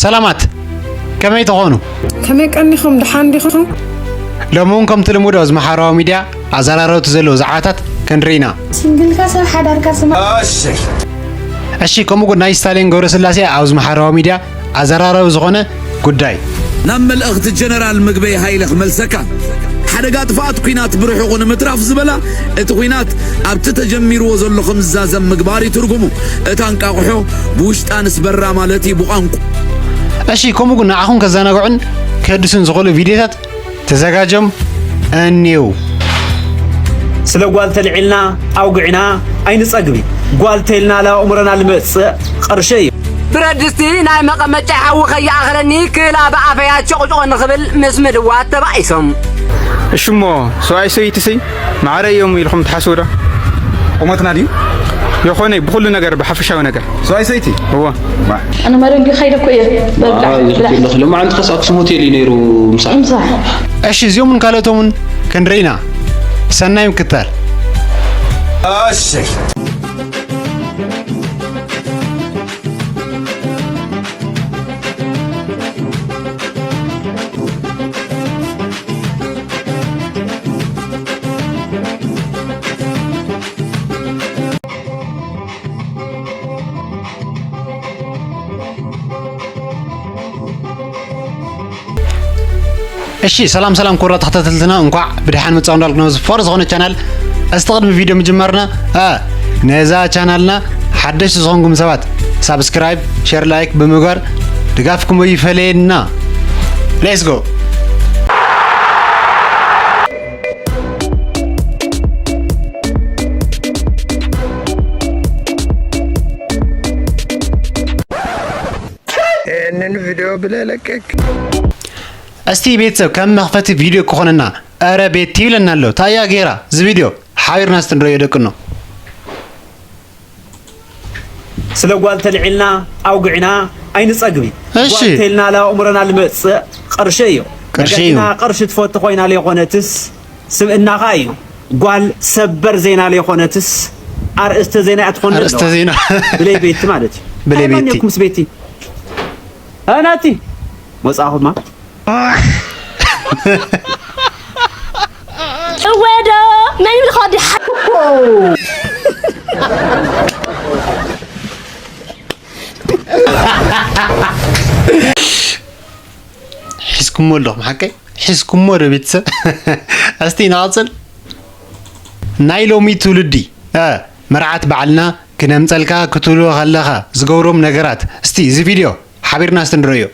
ሰላማት፣ ከመይ ትኾኑ? ከመይ ቀኒኹም? ደሓን ዲኹም? ሎሚ እውን ከምቲ ልሙድ ኣብዚ ማሕበራዊ ሚድያ ኣዘራረብቲ ዘለዉ ዛዕባታት ክንርኢ ኢና። ሲንግልካ ሰብ ሓዳርካ ስማ። እሺ፣ ከምኡ እውን ናይ ስታሊን ገብረስላሴ ኣብዚ ማሕበራዊ ሚድያ ኣዘራረቢ ዝኾነ ጉዳይ። ናብ መልእኽቲ ጀነራል ምግበይ ሃይለ ክመልሰካ፣ ሓደጋ ጥፍኣት ኲናት ብርሑቑ ንምትራፍ ዝበላ፣ እቲ ኲናት ኣብቲ ተጀሚርዎ ዘሎ ከም ዝዛዘም ምግባር እዩ ትርጉሙ። እታ እንቃቑሖ ብውሽጣ ንስበራ ማለት እዩ ብቋንቋ። እሺ፣ ከምኡ ግን ንዓኹም ከዘናግዑን ከድሱን ዝኽእሉ ቪድዮታት ተዘጋጆም እኒው። ስለ ጓል ተልዒልና ኣውግዕና ኣይንጸግቢ። ጓል ተልና ላብ ኣእምሮና ልመጽእ ቅርሺ እዩ። ብረት ድስቲ ናይ መቐመጫ ሓዊ ከይኣኸለኒ ክላ ብኣፈያ ጭቕጭቕ ንኽብል ምስ ምድዋት ተባኢሶም። እሺ እሞ ሰብኣይ ሰበይቲ ሲ ማዕረ እዮም ኢልኹም ትሓስቡ ዶ? ቁመትና ድዩ? የኾነ ብኹሉ ነገር ብሓፈሻዊ ነገር። ሰብኣይ ሰበይቲ? እወ። ኣነ ማርያም ግን ኸይደ እኮ እየ። በብላዕ፣ ኣይ፣ ብላዕ። ዝኽእል ለኽ። ሎማዓንቲ ኸስ ኣክሱም ሆቴል እዩ ነይሩ ምሳሕ። ምሳሕ። እሺ፣ እዚኦምን ካልኦቶምን ክንርኢ ኢና። ሰናይ ምክታል። እሺ። እሺ፣ ሰላም ሰላም ክቡራት ተኸታተልትና፣ እንኳዕ ብደሓን መጻኹም እንዳልኩ ነዚ ፎር ዝኾነ ቻናል። እስቲ ቅድሚ ቪድዮ ምጅማርና፣ እ፣ ነዛ ቻናልና ሓደሽቲ ዝኾንኩም ሰባት ሳብስክራይብ፣ ሼር፣ ላይክ ብምግባር ድጋፍኩም ይፈለየና። ሌትስ ጎ። ይህንን ቪድዮ ብለለቀቅ። እስቲ ቤተሰብ ከም መኽፈቲ ቪድዮ ክኾነና፣ ኧረ ቤቲ ይብለና ኣሎ። ታያ ጌራ እዚ ቪድዮ ሓቢርና እስቲ ንርእዮ ደቅኖ። ስለ ጓል ተልዒልና ኣውግዕና ኣይንጸግቢ። እሺ። ጓል ተልና ላብ ኣእምሮና ልመጽእ ቅርሺ እዩ። ቅርሺ ነገር እዩ። ግና ቅርሺ ትፈቱ ኮይና ለይኾነትስ ስብእናኻ እዩ። ጓል ሰበር ዜና ለይኾነትስ ኣርእስተ ዜና እያ ትኾን ኣርእስተ ዘለዋ። ዜና። ብለይ ቤቲ ማለት እዩ። ብለይ እንታይ ቤቲ። ማን እየኩም ምስ ቤቲ? ኣናቲ መጻኹማ። እወ ዶ መን ይብልኻ ወዲ ሓ- ሒዝኩሞ ኣለኹም ሓቀይ? ሒዝኩሞ ዶ ቤተሰብ? እስቲ ንቐጽል። ናይ ሎሚ ትውልዲ፣ እ፣ መርዓት ባዕልና ክነምጸልካ ክትብሎ ከለኻ ዝገብሮም ነገራት። እስቲ እዚ ቪድዮ ሓቢርና እስቲ ንርእዮ።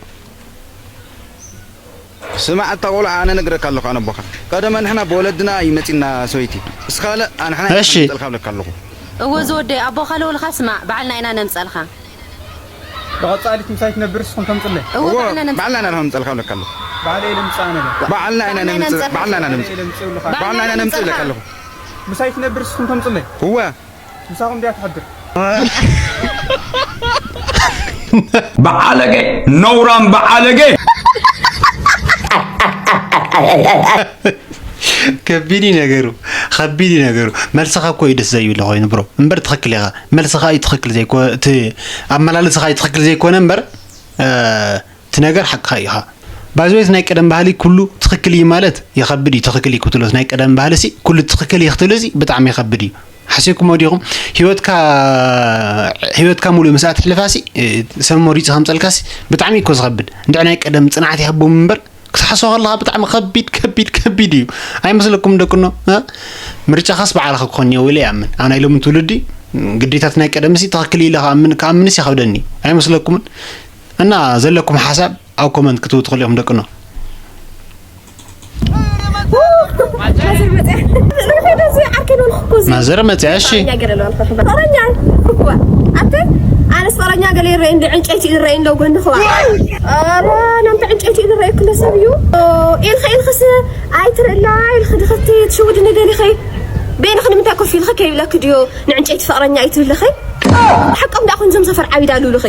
ስማዕ፣ ኣታ ቆልዓ፣ ኣነ ነግረካ ኣለኹ፣ ኣነ ኣቦኻ። ቀደመ ንሕና ብወለድና እዩ መጺና ሰበይቲ። እስኻ ለ፣ ኣንሕና እሺ። ነምጸልካ እብለካ ኣለኹ። እወ ዝወደይ፣ ኣቦኻ ለውልኻ ስማዕ፣ ባዕልና ኢና ነምጸልካ። ብቐጻሊት ምሳይ ትነብር እስኹም ተምጽለይ። እወ፣ እወ፣ ባዕልና ነምጽ- ባዕልና ኢና ነምጸልካ እብለካ ኣለኹ። ባዕለይ ለምጽእ ኣነ ለ። ባዕልና ኢና ባዕልና ነምጽእ፣ ነምጸልካ። ባዕልና ኢና ነምጽእ። ባዕለይ ለምጽእ እብለካ። ባዕልና ኢና ባዕልና ነምጽእ እብለካ ነምጸልካ። ኣለኹ። ምሳይ ትነብር እስኹም ተምጽለይ። እወ። ምሳኹም ድያ ትሓድር? በዓለገ፣ ነውራም በዓለገ። ከቢድ እዩ ነገሩ፣ ከቢድ እዩ ነገሩ። መልስኻ እኮ እዩ ደስ ዘይብሎ ኮይኑ ብሮ። እምበር ትኽክል ኢኻ። መልስኻ እዩ ትኽክል ዘይኮ-፣ እቲ ኣመላልስኻ እዩ ትኽክል ዘይኮነ እምበር፣ እ፣ እቲ ነገር ሓቅኻ ኢኻ። ባዝወይት ናይ ቀደም ባህሊ ኩሉ ትኽክል እዩ ማለት ይኸብድ እዩ። ትኽክል እዩ ክትብሎስ ናይ ቀደም ባህሊ ሲ ኩሉ ትኽክል እዩ ክትብሎ ሲ ብጣዕሚ ይኸብድ እዩ። ሓሲብኩሞ ዲኹም? ህይወትካ፣ ህይወትካ ሙሉእ ምስኣ ትሕልፋሲ፣ እ፣ ሰብ መሪጹ ከምጸልካሲ ብጣዕሚ እኮ ዝኸብድ። እንድዒ ናይ ቀደም ጽንዓት ይሃቦም እምበር፣ ክትሓስቦ ከለኻ ብጣዕሚ ከቢድ፣ ከቢድ፣ ከቢድ እዩ። ኣይመስለኩም ደቅኖ? እ? ምርጫኻስ ባዕልኻ ክኾን እኒኦ ኢለ ይኣምን። ኣብ ናይ ሎሚ ትውልዲ ግዴታት ናይ ቀደምሲ ትኽክል ኢለ ክኣምን፣ ክኣምንስ ይኸብደኒ። ኣይመስለኩምን? እና ዘለኩም ሓሳብ ኣብ ኮመንት ክትህቡ ትኽእሉ ኢኹም ደቅኖ። ማዘር መፅያ። ርኢኹ ዶ እዚ ዓርከይ ንበልኩ እኮ እዚ። ማዘር መፅያ፣ እሺ። ፍቕረኛ ገለ ንበልኩ። ፍቕረኛ። እዋ። ኣተ፣ ኣነስ ፍቕረኛ ገለ ይረኣይ እንዶ ዕንጨይቲ ይረኣይ እንዶ ጎንኹ። ኧረ፣ ናምቲ ዕንጨይቲ ይረኣይ ኩለ ሰብ እዩ። ኦ፣ ኢልኸ፣ ኢልኸስ ኣይትርእና፣ ኢልኸ ድኽቲ ትሽውድኒ ገሊኸ። በይንኺ ንምንታይ ኮፍ ኢልኺ ከይብለኪ ድዮ ንዕንጨይቲ ፍቕረኛ እዩ ትብልኺ? ሓቆም ደኣ ኹን እዞም ሰፈር ዓቢዳ ሉሉኺ።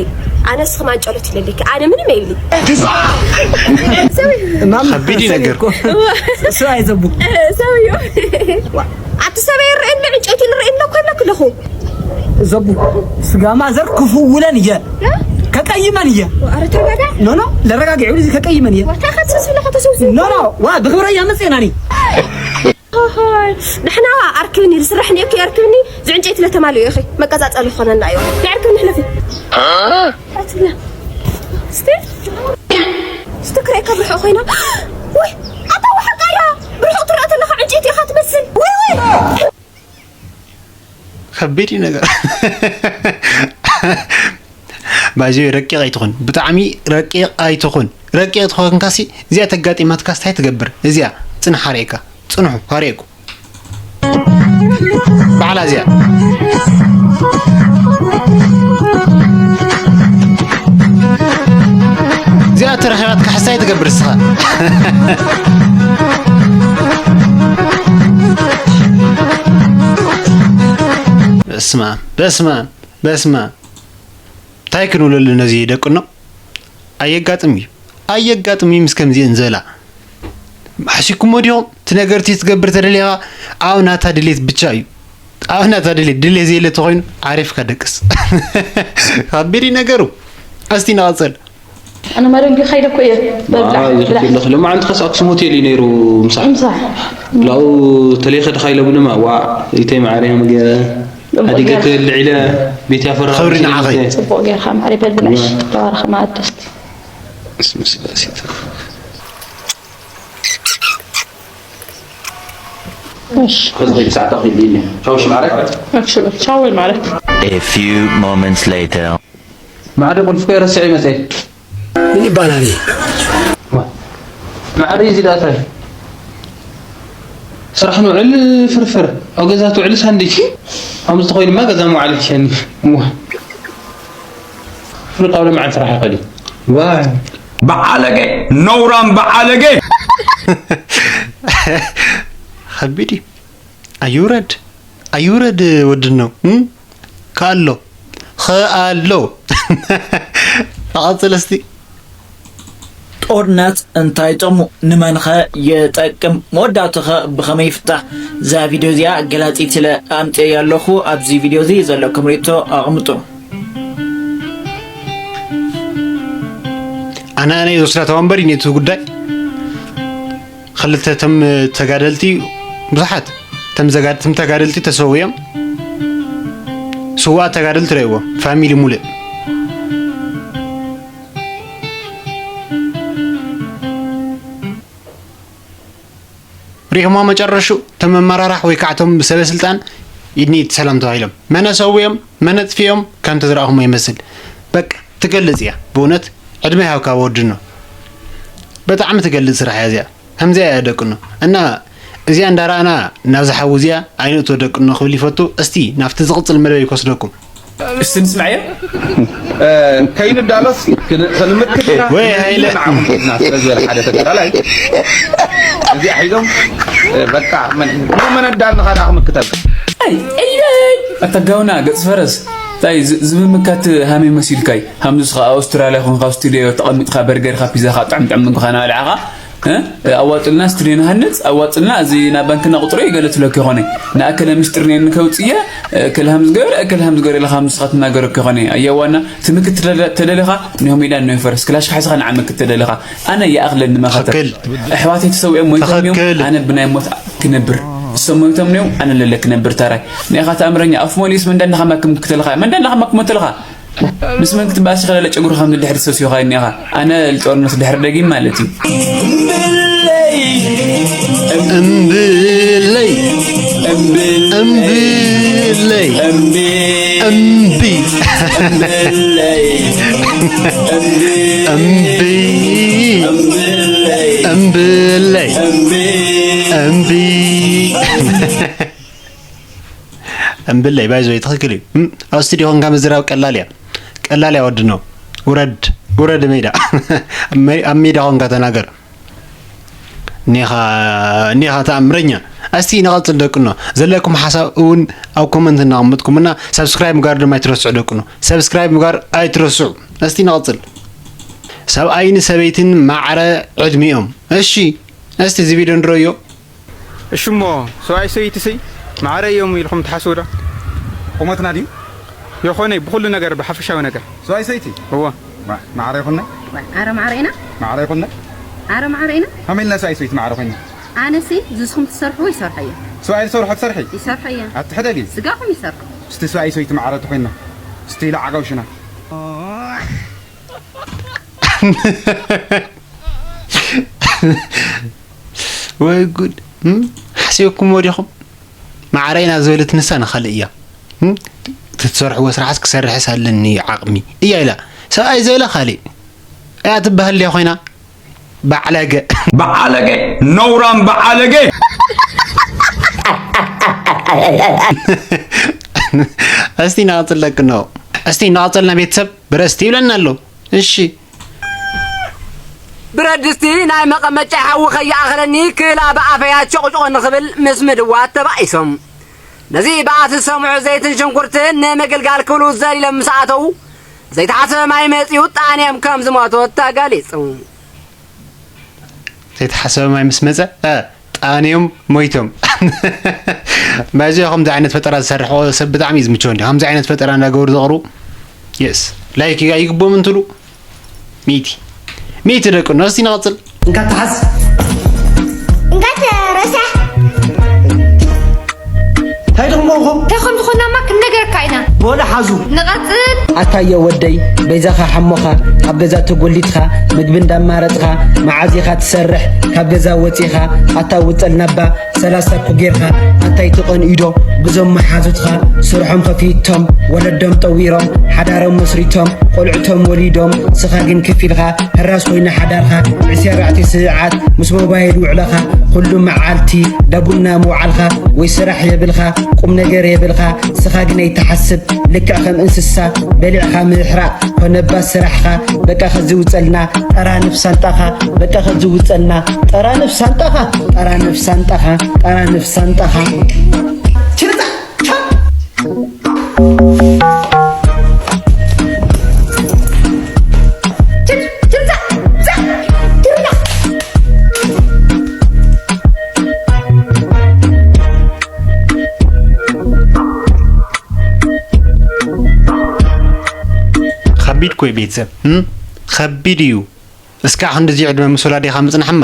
ኣነስ ኸማን ጨሎት ይለለኪ። ኣነ ምንም የብሊ። ማማ፣ ከቢድ እዩ ሰብዩ ነገር። እኮ። እሱ ኣይዘቡ። ሰብዩ። ኣቲ ሰበይ ይርእ እንዶ ዕንጨይቲ ንርኢ እንዶ ኮለክ ኣለኹ። ዘቡ፣ ስጋ ማዘር ክፍውለን እየ። ከቃ ቀይመን እየ። ኧረ ተረጋጋ። ኖ፣ ኖ፣ ለረጋግዕ፣ እዚ ከቀይመን እየ። ዋታ፣ ከትሰብስብ ለኻ ተሰብስብ። ኖ፣ ኖ፣ ዋ፣ ብኽብረይ እያ መጽኤና እኔ። ሆሆይ፣ ንሕና ኣርክብኒ፣ ዝስራሕ እኒኦ፣ ከየርክብኒ፣ እዚ ዕንጨይቲ ለተማልኡ ኢኺ፣ መቀጻጸሊ ክኾነና እዩ። ንዕርክብ ንሕለፊ። ኣትብላ። እስቲ፣ እስቲ ክርእየካ ብርሑቕ ኮይና። ውይ፣ ኣታ ወሓቃ እያ። ብርሑቕ ትረኣ ተለኻ ዕንጨይቲ ኢኻ ትመስል። ውይ፣ ውይ። ከቢድ እዩ ነገር። ባይዘ ረቂቕ ኣይትኹን፣ ብጣዕሚ ረቂቕ ኣይትኹን። ረቂቕ ትኾንካሲ እዚኣ ተጋጢማትካስ እንታይ ትገብር? እዚኣ ጽንሕ፣ ሓሪእካ ጽንሑ፣ ሓሪእኩ። ባዕላ እዚኣ፣ እዚኣ ተረኺባትካ ሕሳይ ትገብር እስኻ። በስመ ኣብ፣ በስመ ኣብ፣ በስመ ኣብ። እንታይ ክንብለሉ ነዚ ደቅኖ? ኣየጋጥም እዩ። ኣየጋጥም እዩ ምስ ከምዚአን ዘላ። ሓሲኩሞ ዲኹም? እቲ ነገር እቲ ትገብር ተደሊኻ ኣብ ናታ ድሌት ብቻ እዩ። ኣብ ናታ ድሌት፣ ድሌት ዘየለ ተኾይኑ ዓሪፍካ ደቅስ። ከቢድ እዩ ነገሩ። እስቲ ንቐጽል። ኣነ ማደንጊ ከይደ እኮ እየ። በብላዕ፣ ኣይ፣ ብላዕ። ዝኽብል ለኽ፣ ሎማዓንቲ ኸስ ኣክሱም ሆቴል እዩ ነይሩ ምሳሕ። ምሳሕ። ላኡ ተለይ ኸድኻ ኢሎምኒ፣ ማ፣ ዋ፣ ኢተይ መዓረይ፣ ሃመ ገይረ፣ ጽቡቅ ሓዲገ ጌርካ። ክበልዕ ኢለ፣ ቤት ያፈራ፣ ኸብሪ ንዓኸይ። ጽቡቅ ጌርካ፣ ማዕረ በል ብላሽ። ዋ። ተባረኽ፣ ማዕረ ደስቲ። እስመ ስላሴ። እሺ። ኸዚ ኸይዲ ሰዓት ኣኺሉ ኢለ። ቻው፣ እሺ፣ ማዕረ። እሺ፣ ቻው፣ ማዕረ። A few moments later. ማዕረ ቁልፊ ከይረስዐ ይመጸ። ምን ይባላል? ዋ። ማዕረ እዚ ዳታይ። ስራሕ ንውዕል ፍርፍር፣ ኣብ ገዛ ትውዕል ሳንድች። ከምዚ ተኾይኑማ ገዛ ምውዓል ይሕሸኒ። ዋ። ፍሉጥ ኣብ ልምዓት ስራሕ ይኸዲ። ዋ። በዓለገ፣ ነውራም በዓለገ። ከቢድ እዩ። ኣይውረድ፣ ኣይውረድ ወዲ ነው። እም? ከኣሎ፣ ኸኣሎ። ንቐጽል እስቲ። ጦርነት እንታይ ጥቕሙ? ንመንኸ የጠቅም? መወዳእቱኸ ብኸመይ ይፍታሕ? እዛ ቪድዮ እዚኣ ኣገላጺት ኢለ ኣምጽኤያ ኣለኹ። ኣብዚ ቪድዮ እዚ ዘለኩም ርእይቶ ኣቕምጡ። ኣነ፣ ኣነ ዝወስዳ ተዋንበር እዩ ነቲ ጉዳይ። ክልተ እቶም ተጋደልቲ፣ ብዙሓት እቶም ዘጋ-፣ እቶም ተጋደልቲ ተሰዊኦም፣ ስዉኣት ተጋደልቲ ረእይዎ፣ ፋሚሊ ሙሉእ። ሪኢኹሞ መጨረሹ፣ እቶም ኣመራራሕ ወይ ከዓ እቶም ሰበ ስልጣን ኢድኒ ሰላም ተባሂሎም። መነ ሰዊኦም፣ መነ ጥፊኦም፣ ከም ተዝረኣኹሞ ይመስል። በቃ፣ ትገልጽ እያ። ብእውነት፣ ዕድመ ይሃብካ ወድኖ። ብጣዕሚ ትገልጽ ስራሕ እያ እዚኣ። ከምዚኣ እያ ደቅኖ። እና እዚኣ እንዳረኣና ናብዛ ሓዊ እዚኣ ኣይንእቶ ደቅኖ ክብል ይፈቱ። እስቲ ናብቲ ዝቕጽል መደበይ ክወስደኩም። እስቲ ንስምዓዮ። እ፣ ከይንዳሎስ ክን-፣ ክንምክት ኢና። ወይ ሃይለ። ንዓኹም ሒዝና ስለ ዝበለ ሓደ ተጋዳላይ፣ እዚኣ ሒዞም፣ እ፣ በቃ፣ መን-፣ ብመነዳልንኻ ደኣ ክምክተልካ። ኣይ፣ ኣይ፣ ኣይ። ኣታ ጋውና ገጽ ፈረስ። ታይ፣ ዝ-፣ ዝምምካት ሃመይ መሲልካይ። ሃምዙስ ኸኣ ኣውስትራልያ ኾንካ ስቱድዮ ተቐሚጥካ በርገርካ ፒዛኻ ጥዕም ጥዕም ምግብኻ እናበላዕኻ። እ? ኣዋጽልና ስቱድዮ ንሃንጽ፣ ኣዋጽልና እዚ ናብ ባንክና ቁጽሪ ገለ ትብለኪ ይኾነ። ንኣከለ ምስጢር ነይኒ ከውጽየ፣ እ፣ እከለ ሃም ዝገበረ፣ እከለ ሃም ዝገበረ ኢልኻ ምስኻ ትናገረኪ ይኾነ። ኣየዋና ትምክት ተደለ-፣ ተደሊኻ፣ ኒሆ ሜዳ ኒሆ ፈረስ፣ ክላሽካ ሒዝኻ ንዓ ምክት ተደሊኻ። ኣነ ይኣኽለኒ መኸተ። ትኽክል። ኣሕዋተይ ተሰዊኦም ሞይቶም እዮም፣ ትኽክል። ኣነ ብናይ ሞት ክነብር። እሶም ሞይቶም እዮም፣ ኣነ ለለ ክነብር ታራይ። ንኢኻ ተኣምረኛ፣ ኣፍ ሞሊስ መንዳንዳኻ ማክም ክትልኻ፣ መንዳንዳኻ ማክም ትልኻ። ምስ መን ክትበኣስ ኢኻ ለለ ጨጉርኻ ምድሪ ድሕሪ ሰስዮኻ እኒኻ? ኣነ ልጦርነት ድሕሪ ደጊም ማለት እዩ። እምብለይ። እምብለይ። እምብል-፣ እምብለይ። እምቢ። እምቢ። እምብለይ። እምቢ። እምቢ። እምብለይ። እምብለይ። እምቢ። እምቢ። እምብለይ፣ ባይዘወይ ትኽክል እዩ። እም፣ ኣብ ስቱዲዮ ኾንካ ምዝራብ ቀላል እያ። ቀላል እያ ወዲ ነው። ውረድ፣ ውረድ ሜዳ። ኣብ ሜዳ ኾንካ ተናገር። እኒኻ፣ እኒኻ ተኣምረኛ። እስቲ ንቐጽል ደቅኖ። ዘለኩም ሓሳብ እውን ኣብ ኮመንት እናቐመጥኩምና፣ ሰብስክራይብ ምግባር ድማ ኣይትረስዑ ደቅኖ። ሰብስክራይብ ምግባር ኣይትረስዑ። እስቲ ንቐጽል። ሰብኣይን ሰበይትን ማዕረ ዕድሚኦም። እሺ፣ እስቲ እዚ ቪድዮ ንረዮ። እሺ እሞ፣ ሰብኣይ ሰበይትሲ ማዕረ እዮም ኢልኩም ትሓስቡ ዶ? ቁመትና ድዩ? የኾነ፣ ብኹሉ ነገር፣ ብሓፈሻዊ ነገር። ሰብኣይ ሰበይቲ? እወ። ማዕረ ይኹና። ኣረ ማዕረ ኢና። ማዕረ ይኹና። ኣረ ማዕረ ኢና። ሃመልና ሰይ ሰይ ማዕረ ኮይና። ኣነሲ ዝስኹም ትሰርሑ ይሰርሐየ። ሰይ ዝሰርሑ ትሰርሒ። ይሰርሐየ። ኣትሕደጊ። ስጋኹም ይሰርሑ። እስቲ ሰይ ሰይ ማዕረ ትኾይና። እስቲ ለዓጋው ሽና። ወይ ጉድ። ሓሲብኩምዎ ዲኹም? ማዕረ ኢና ዝበለት ንሳ ንኻልእ እያ። እም? እቲ ትሰርሕዎ ስራሕስ ክሰርሕስ ኣለኒ ዓቕሚ እያ ኢላ። ሰብኣይ ዝበለ ካሊእ እያ ትበሃል ድያ ኮይና? ባዕለገ። ባዓለገ ነውራም ባዓለገ። እስቲ እናቐፅል ደቂ ነው። እስቲ እናቐፀልና ቤተሰብ ብረስቲ ይብለና ኣሎ። እሺ ብረድስቲ ናይ መቐመጫ ሓዊ ከይኣኽለኒ ክላ ብኣፈያ ጨቕጭቖ ንኽብል ምስ ምድዋት ተባኢሶም። ነዚ ብኣቲ ዝሰምዑ ዘይትን ሽንኩርትን ንምግልጋል ክብሉ ዘሊሎም ምስ ኣተዉ ዘይተሓሰበ ማይ መፂኡ ጣንዮም ከም ዝሞቱ ተገሊፁ። ዘይተሓሰበ ማይ ምስ መፀ ጣንዮም ሞይቶም። መዚ ከምዚ ዓይነት ፈጠራ ዝሰርሕ ሰብ ብጣዕሚ እዩ ዝምቸው። እንዲ ከምዚ ዓይነት ፈጠራ እንዳገበሩ ዘቕርቡ የስ ላይክ ይግቦም እንትሉ ሚቲ ሚቲ ደቂ ነስቲ ንቐፅል። እንካ ተሓዝ እንካ ተረሳሕ እንታይ ደሞ ኹም እንታይ ከም ዝኾናማ ክንነገረካ ኢና። ቦለ ሓዙ ንቐፅል። ኣታዮ ወደይ በይዛኻ ሓሞኻ ካብ ገዛ ተጎሊትኻ ምግቢ እንዳማረፅኻ መዓዝ ኢኻ ትሰርሕ ካብ ገዛ ወፂኻ ኣታ ውፀል ናባ ሰላሳ እኮ ጌርካ ኣታይ ትቐንኢዶ ብዞም መሓዙትኻ ስርሖም ከፊቶም ወለዶም ጠዊሮም ሓዳሮም መስሪቶም ቆልዕቶም ወሊዶም ስኻ ግን ክፊልካ ሕራስ ኮይና ሓዳርኻ ዕስራ ኣርባዕተ ስዓት ምስ ሞባይል ውዕለኻ ኩሉ መዓልቲ ዳቡና ምውዓልኻ ወይ ስራሕ የብልኻ ቁም ነገር የብልኻ ስኻ ግን ኣይትሓስብ ልክዕ ከም እንስሳ በሊዕኻ ምሕራቕ ኮነባ ስራሕኻ በቃ ኸዚ ውፀልና ጠራንፍ ሳንጣኻ በቃ ኸዚ ውፀልና ጠራንፍ ሳንጣኻ ጠራንፍ ሳንጣኻ ጠራንፍ ሳንጣኻ ከቢድ ኮይ ቤተሰብ ከቢድ እዩ። እስካዕ ክንድዚ ዕድመ ምስ ወላዲኻ ምጽናሕማ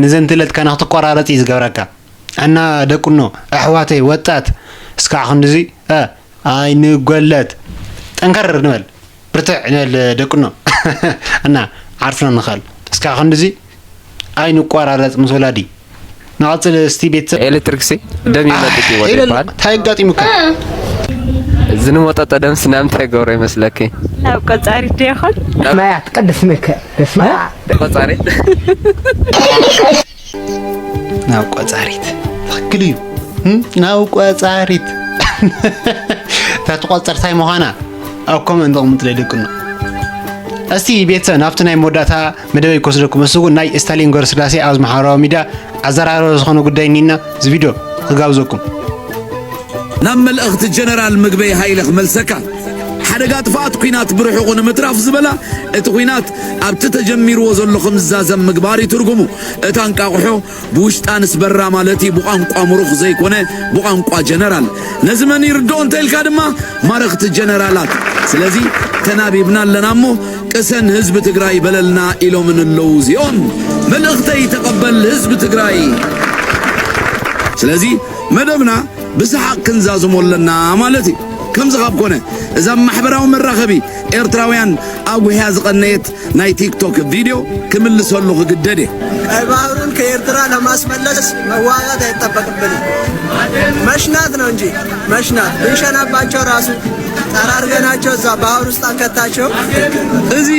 ንዘንትለትካ ንኽትቆራረጽ እዩ ዝገብረካ። እና ደቁኖ ኣሕዋተይ ወጣት እስካዕ ክንድዚ ኣይንጎለት ጠንከር ንበል ብርትዕ ንበል ደቁኖ እና ዓርስና ንኽእል እስካዕ ክንድዚ ኣይንቆራረጽ ምስ ወላዲ ንቐጽል እስቲ ቤተሰብ። ኤሌክትሪክሲ ደም ይመጥጥ እዩ ወደ ይበሃል። እንታይ ኣጋጢሙካ? ዝንወጠጠ ደምሲ ናብ እንታይ ገብሮ ይመስለኪ? ናብ ቆጻሪት ዶ ይኾን? ማያ ትቀድስ ምከ በስመ ኣብ። ቆጻሪት ናብ ቆጻሪት ትኽክል እዩ። እም? ናብ ቆጻሪት እታ ትቆጽር ታይ ምዃና ኣብ ኮመንት ኣቕምጡለይ ደቅኖ። እስቲ ቤተሰብ ናብቲ ናይ መወዳእታ መደበይ ክወስደኩም እሱ እውን ናይ ስታሊን ገብረስላሴ ኣብ ማሕበራዊ ሚድያ ኣዘራረበ ዝኾነ ጉዳይ እኒና እዚ ቪድዮ ክጋብዘኩም። ናብ መልእኽቲ ጀነራል ምግበይ ሃይለ ክመልሰካ። ሓደጋ ጥፍኣት ኲናት ብርሑቑ ንምትራፍ ዝበላ እቲ ኲናት ኣብቲ ተጀሚርዎ ዘሎ ክምዛዘም ምግባር እዩ ትርጉሙ። እታ እንቃቑሖ ብውሽጣ ንስበራ ማለት እዩ ብቋንቋ ምሩኽ ዘይኮነ ብቋንቋ ጀነራል። ነዚ መን ይርድኦ እንተ ኢልካ ድማ ማረኽቲ ጀነራላት። ስለዚ ተናቢብና ኣለና እሞ ቅሰን ህዝቢ ትግራይ በለልና ኢሎምን ኣለዉ እዚኦም። መልእኽተይ ተቐበል ህዝቢ ትግራይ። ስለዚ መደብና ብሰሓቕ ክንዛዝሞ ኣለና ማለት እዩ። ከምዚ ካብ ኮነ እዛ ማሕበራዊ መራኸቢ ኤርትራውያን ኣጉህያ ዝቐነየት ናይ ቲክቶክ ቪድዮ ክምልሰሉ ክግደድ እየ። ቀይ ባህሩን ከኤርትራ ለማስመለስ መዋጋት አይጠበቅብንም። መሽናት ነው እንጂ መሽናት ብንሸናባቸው ራሱ ጠራርገናቸው እዛ ባህር ውስጥ አንከታቸው። እዚ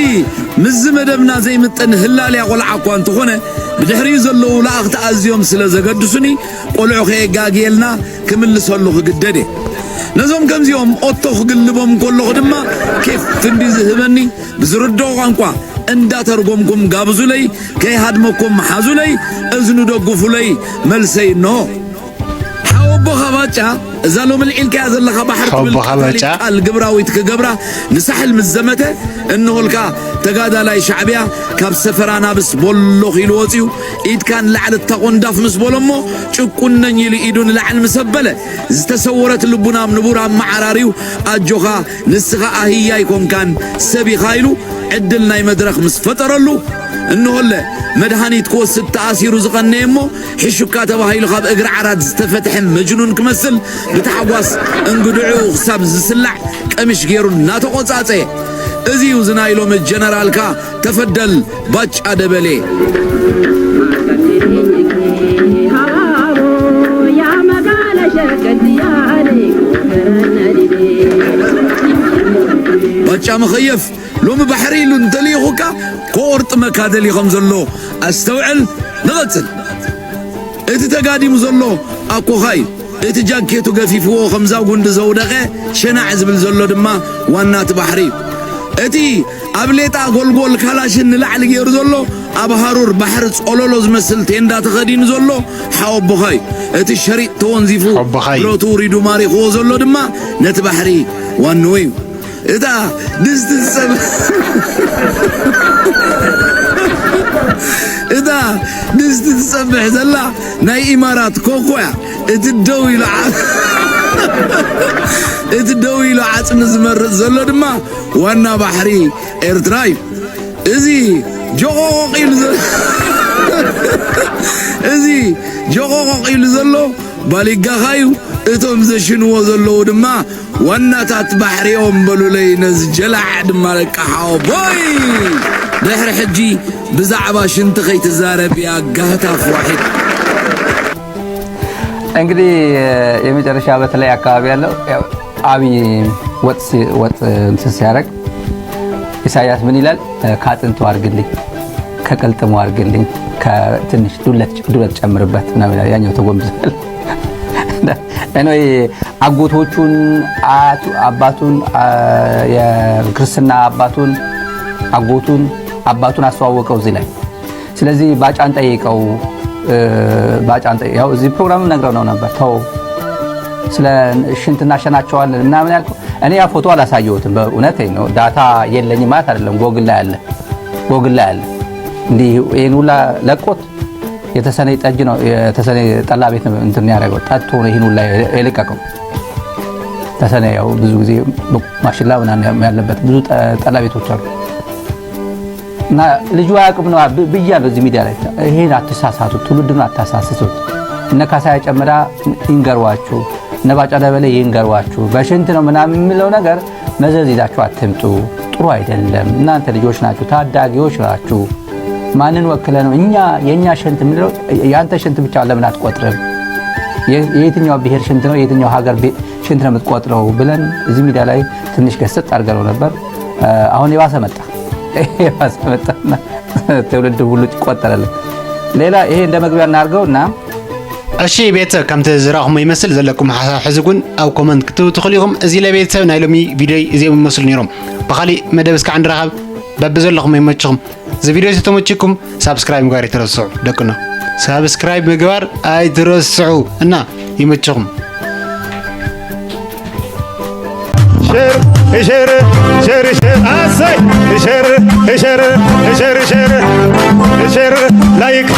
ምስዚ መደብና ዘይምጥን ህላልያ ቆልዓ እኳ እንተኾነ ብድሕሪኡ ዘለዉ ለኣኽቲ ኣዝዮም ስለ ዘገድሱኒ ቆልዑ ከየጋግየልና ክምልሰሉ ክግደድ እየ። ነዞም ከምዚኦም ኦቶ ክግልቦም ከለኹ ድማ ኬፍ ክንዲ ዝህበኒ ብዝርድኦ ቋንቋ እንዳተርጎምኩም ጋብዙለይ፣ ከይሃድመኩም ሓዙለይ፣ እዝኑ ደጉፉለይ፣ መልሰይ እንሆ። ሓወቦኻ ባጫ እዛ ሎሚ ልዒልካያ ዘለኻ ባሕሪ ትብል ሓወቦኻ ባጫ። ቀታሊት ቃል ግብራዊት ክገብራ ንሳሕል ምስ ዘመተ እንሆልካ ተጋዳላይ ሻዕብያ ካብ ሰፈራ ናብስ ቦሎኽ ኢሉ ወጺኡ፣ ኢድካ ንላዕሊ እታ ቆንዳፍ ምስ በሎ እሞ፣ ጭቁነኝ ኢሉ ኢዱ ንላዕሊ ምስ ኣበለ፣ ዝተሰወረት ልቡና ኣብ ንቡር ኣመዓራርዩ፣ ኣጆኻ፣ ንስኻ ኣህያ ኣይኮንካን፣ ሰብ ኢኻ ኢሉ ዕድል ናይ መድረኽ ምስ ፈጠረሉ፣ እንሆለ፣ መድሃኒት ክወስድ ተኣሲሩ ዝቐነየ እሞ፣ ሕሹካ ተባሂሉ ካብ እግሪ ዓራት ዝተፈትሐ መጅኑን ክመስል፣ ብታሕጓስ እንግድዕኡ ክሳብ ዝስላዕ ቀሚሽ ገይሩ እናተቖጻጸየ። እዚ እዩ እዚ ናይ ሎሚ ጀነራልካ፣ ተፈደል ባጫ ደበሌ። ባጫ መኸየፍ ሎሚ ባሕሪ ኢሉ እንተልኢኹካ ክቑርጥመካ ደልዩ ከም ዘሎ ኣስተውዕል። ንቐጽል። እቲ ተጋዲሙ ዘሎ ኣኮኻ እዩ። እቲ ጃኬቱ ገፊፍዎ ከምዛ ጉንዲ ዘውደቐ ሸናዕ ዝብል ዘሎ ድማ ዋና እቲ ባሕሪ እዩ። እቲ ኣብ ሌጣ ጎልጎል ካላሽን ንላዕሊ ገይሩ ዘሎ፣ ኣብ ሃሩር ባሕሪ ጸሎሎ ዝመስል ቴንዳ ተኸዲኑ ዘሎ ሓወቦኻ እዩ። እቲ ሸሪጥ ተወንዚፉ ሓወቦኻ እዩ። ብረቱ ውሪዱ ማሪኽዎ ዘሎ ድማ ነቲ ባሕሪ ዋንኡ እዩ። እታ ድስቲ ትጸብ-፣ እታ ድስቲ ትጸብሕ ዘላ ናይ ኢማራት ኮኮ እያ። እቲ ደው ኢሉ ዓ-፣ እቲ ደው ኢሉ ዓጽሚ ዝመርጽ ዘሎ ድማ ዋና ባሕሪ ኤርትራ እዩ። እዚ ጆቆቆቕ ኢሉ ዘ-፣ እዚ ጆቆቆቕ ኢሉ ዘሎ ባሊጋኻ እዩ። እቶም ዘሽንዎ ዘለዉ ድማ ዋናታት ባሕሪኦም በሉለይ ነዚ ጀላዕ ድማ ደቂ ሓወቦይ። ድሕሪ ሕጂ ብዛዕባ ሽንቲ ከይትዛረብ እያ ጋህታፍ ዋሒድ። እንግዲህ የመጨረሻ በተለይ አካባቢ ያለው ያው አብይ ወጥ ሲ-፣ ወጥ እንትን ሲያደርግ ኢሳያስ ምን ይላል? "ከአጥንቱ አርግልኝ፣ ከቅልጥሙ አርግልኝ፣ ከትንሽ ዱለት፣ ዱለት ጨምርበት" ምናምን ይላል። ያኛው ተጎንብሷል። Anyway፣ አጎቶቹን፣ አያቱ-፣ አባቱን፣ አ-፣ የክርስትና አባቱን፣ አጎቱን፣ አባቱን አስተዋወቀው እዚህ ላይ። ስለዚህ ባጫን ጠይቀው፣ እ፣ ባጫን ጠይ-፣ ያው እዚህ ፕሮግራምም ነግረነው ነበር። "ተው፣ ስለ ሽንት እናሸናቸዋለን" ምናምን ያልከው፣ እኔ ያ ፎቶ አላሳየሁትም። በእውነት ነው፣ ዳታ የለኝም ማለት አይደለም። ጎግል ላይ አለ፣ ጎግል ላይ አለ። እንዲህ ይሄን ሁላ ለቆት የተሰነ ጠጅ ነው፣ የተሰነ ጠላ ቤት ነው እንትን ያደረገው፣ ጠጥቶ ነው ይሄን ሁላ የለቀቀው። ተሰነ ያው ብዙ ጊዜ ማሽላ ምናምን ያለበት ብዙ ጠ-፣ ጠላ ቤቶች አሉ። እና ልጁ አያውቅም ነው ብ-፣ ብያለሁ እዚህ ሚዲያ ላይ። ይሄን አትሳሳቱት፣ ትውልድን አታሳስቱት። እነ ካሳዬ ጨመዳ ይንገሯችሁ፣ እነ ባጫ ደበሌ ይንገሯችሁ። በሽንት ነው ምናምን የሚለው ነገር መዘዝ ይዛችሁ አትምጡ፣ ጥሩ አይደለም። እናንተ ልጆች ናችሁ፣ ታዳጊዎች ናችሁ። ማንን ወክለ ነው? እኛ፣ የእኛ ሽንት የምንለው፣ የአንተ ሽንት ብቻ ለምን አትቆጥርም? የ-፣ የየትኛው ብሔር ሽንት ነው? የየትኛው ሀገር ቤ-፣ ሽንት ነው የምትቆጥረው? ብለን እዚህ ሚዲያ ላይ ትንሽ ገሰጥ አድርገነው ነበር። እ፣ አሁን የባሰ መጣ። የባሰ መጣና ትውልድ ሁሉ ይቆጠራል። ሌላ ይሄ እንደ መግቢያ እናድርገውና እሺ ቤተሰብ፣ ከምቲ ዝረኣኹሞ ይመስል ዘለኩም ሓሳብ ሕዚ እውን ኣብ ኮመንት ክትህቡ ትኽእሉ ኢኹም። እዚ ለቤተሰብ ናይ ሎሚ ቪድዮ እዚኦም ይመስሉ ነይሮም። ብኻሊእ መደብ እስካዕ ንራኸብ። በብዘለኹም ይመችኹም። እዚ ቪድዮ እዚ ተመችኩም ሳብስክራይብ ምግባር ኣይትረስዑ ደቅኖ። ሳብስክራይብ ምግባር ኣይትረስዑ እና ይመችኹም። ሸር፣ ሸር፣ ሸር፣ ሸር፣ ኣሰይ! ሸር፣ ሸር፣ ሸር፣ ሸር፣ ሸር፣ ላይክ